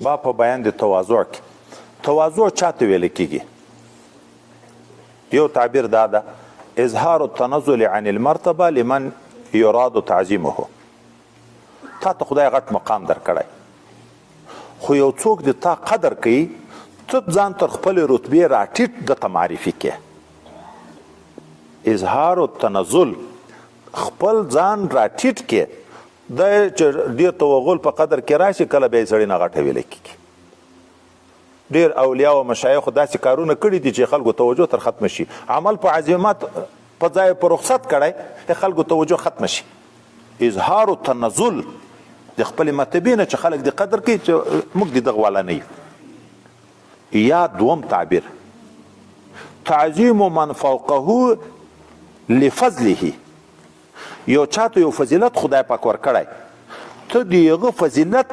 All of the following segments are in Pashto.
با په بیان د تواضع کې تواضع چاته ویل کیږي؟ یو تعبیر دا ده، اظهار التنزل عن المرتبه لمن يراد تعظیمه. تا ته خدای غټ مقام درکړی، خو یو څوک د تا قدر کوي، ته ځان تر خپل رتبې راټیټ د ته معرفي کې. اظهار التنزل، خپل ځان راټیټ کې. دا چې ډیر توغل په قدر کې راشي، کله به سړی نه غټه ویل کیږي. ډیر اولیاء او مشایخ داسې کارونه کړي دي چې خلکو توجه تر ختم شي، عمل په عظمت په ځای په رخصت کړی، د خلکو توجه ختم شي. اظهار التنزل د خپل مرتبې نه چې خلک د قدر کوي چې موږ د دغه والا نه یو. یا دوم تعبیر، تعظیم من فوقه لفضله. یو چاته یو فضیلت خدای پاک ورکړی، ته د هغه فضیلت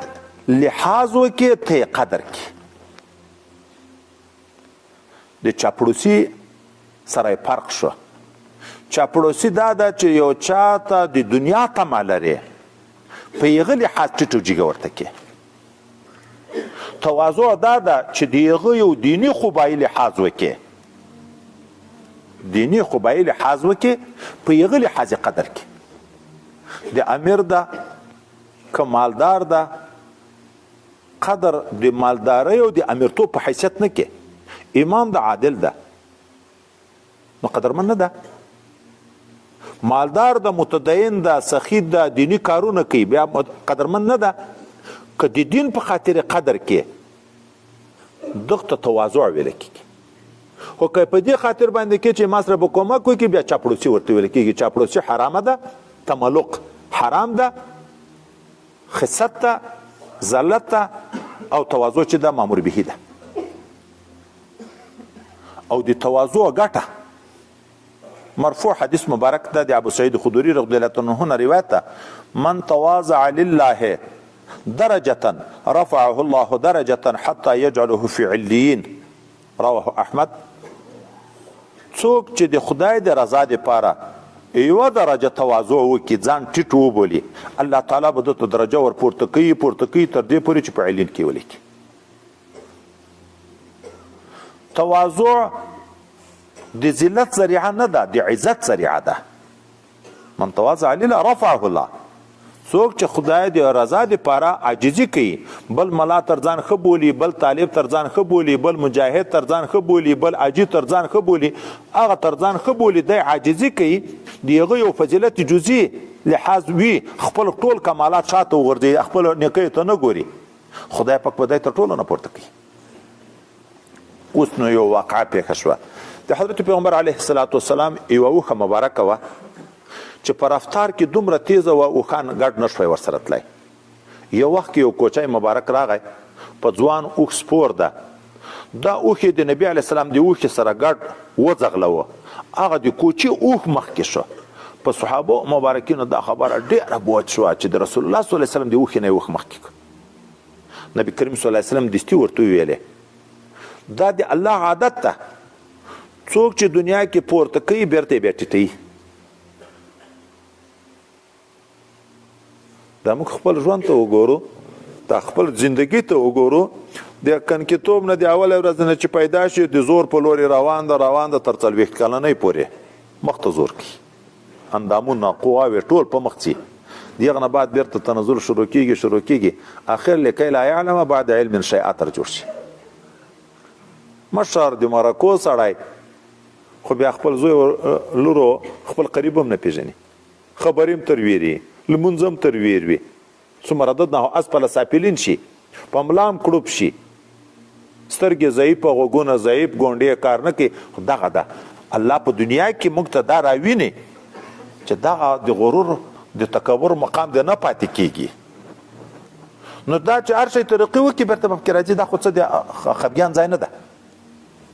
لحاظ وکې، ته یې قدر کړې. د چاپړوسي سره یې فرق شو. چاپړوسي دا ده چې یو چاته د دنیا تمه لرې، په هغه لحاظ ټیټ او جیګه ورته کې. تواضع دا ده چې د هغه یو دیني خوبایي لحاظ وکې، دیني خوبایي لحاظ وکې، په هغه لحاظ قدر کې. د امیر ده که مالدار ده، قدر د مالدارۍ او د امیرتوب په حیثیت نه کې. امام د عادل ده نو قدرمن نه ده، مالدار ده، متدین ده، سخی ده، دیني کارونه کوي، بیا قدرمن نه ده. که د دین په خاطر قدر کې، دغه تواضع ویل کېږي. خو که په دې خاطر باندې کې چې ما سره به کومک وکړي، بیا چاپړوسي ورته ویل کېږي. چاپړوسي حرامه ده، تملق حرام ده، خست ده، ذلت ده، او تواضع چې ده مامور به ده. او د تواضع ګټه مرفوع حدیث مبارک ده د ابو سعید خدری رضی الله عنه نه روایت ده، من تواضع لله درجة رفعه الله درجة حتى يجعله في عليين، رواه احمد. څوک چې د خدای د رضا لپاره یوه درجه تواضع وکړي، ځان ټیټ وبولي، الله تعالی به ده ته درجه ورپورته کوي، پورته کوي، تر دې پورې چې په علین کې ولیکي. تواضع د ذلت ذریعه نه ده، د عزت ذریعه ده. من تواضع لله رفعه الله. څوک چې خدای د رضا لپاره عاجزي کوي، بل ملا تر ځان ښه بولي، بل طالب تر ځان ښه بولي، بل مجاهد تر ځان ښه بولي، بل حاجي تر ځان ښه بولي، هغه تر ځان ښه بولي، دی عاجزي کوي، د هغه یو فضیلت جزئي لحاظ وي، خپل ټول کمالات شاته وغورځوي، خپل نیکیو ته نه ګوري، خدای پاک به دی تر ټولو نه پورته کوي. اوس نو یو واقعه پېښه شوه. د حضرت پیغمبر علیه الصلاة والسلام یوه اوښه مبارکه وه چې په رفتار کې دومره تیزه وه، اوښان ګډ نه شوی ورسره تلای. یو وخت کې یو کوچی مبارک راغی، په ځوان اوښ سپور ده، دا اوښ یې د نبي علیه السلام د اوښې سره ګډ وځغلوه، هغه د کوچي اوښ مخکې شو. په صحابو مبارکینو دا خبره ډېره بوج شوه چې د رسول الله صلی الله علیه وسلم د اوښې نه یې اوښ مخکې کړ. نبی کریم صلی الله علیه وسلم دستي ورته وویلې، دا د الله عادت ده، څوک چې دنیا کې پورته کوي بیرته یې بیا ټیټوي. دا موږ خپل ژوند ته وګورو، دا خپل زندگی ته وګورو، د کنکیتوب نه د اولې ورځې نه چې پیدا شي د زور په لوري روان ده، روان ده، تر 40 کلنۍ پورې مخ ته زور کوي، اندامونه قواوې ټول په مخ ځي. دغه نه بعد بیرته تنزل شروع کیږي، شروع کیږي، اخر لکی لا یعلم بعد علم شیئا تر جوړ شي. مشر د مرکو سړی خو بیا خپل زوی لورو خپل قریب هم نه پیژني، خبرې هم تر ویري، لمونځ هم تر ویر وي، ثم رددناه اسفل سافلین شي، په ملا هم کړوپ شي، سترګې ضعیفه، غوږونه ضعیف، ګونډې کار نه کوي. خو دغه ده الله په دنیا کې موږ ته دا راویني چې دغه د غرور د تکبر مقام دی نه پاتې کیږي. نو دا چې هر شی ترقي وکړي بیرته به پکې راځي، دا خو څه د خفګان ځای نه ده.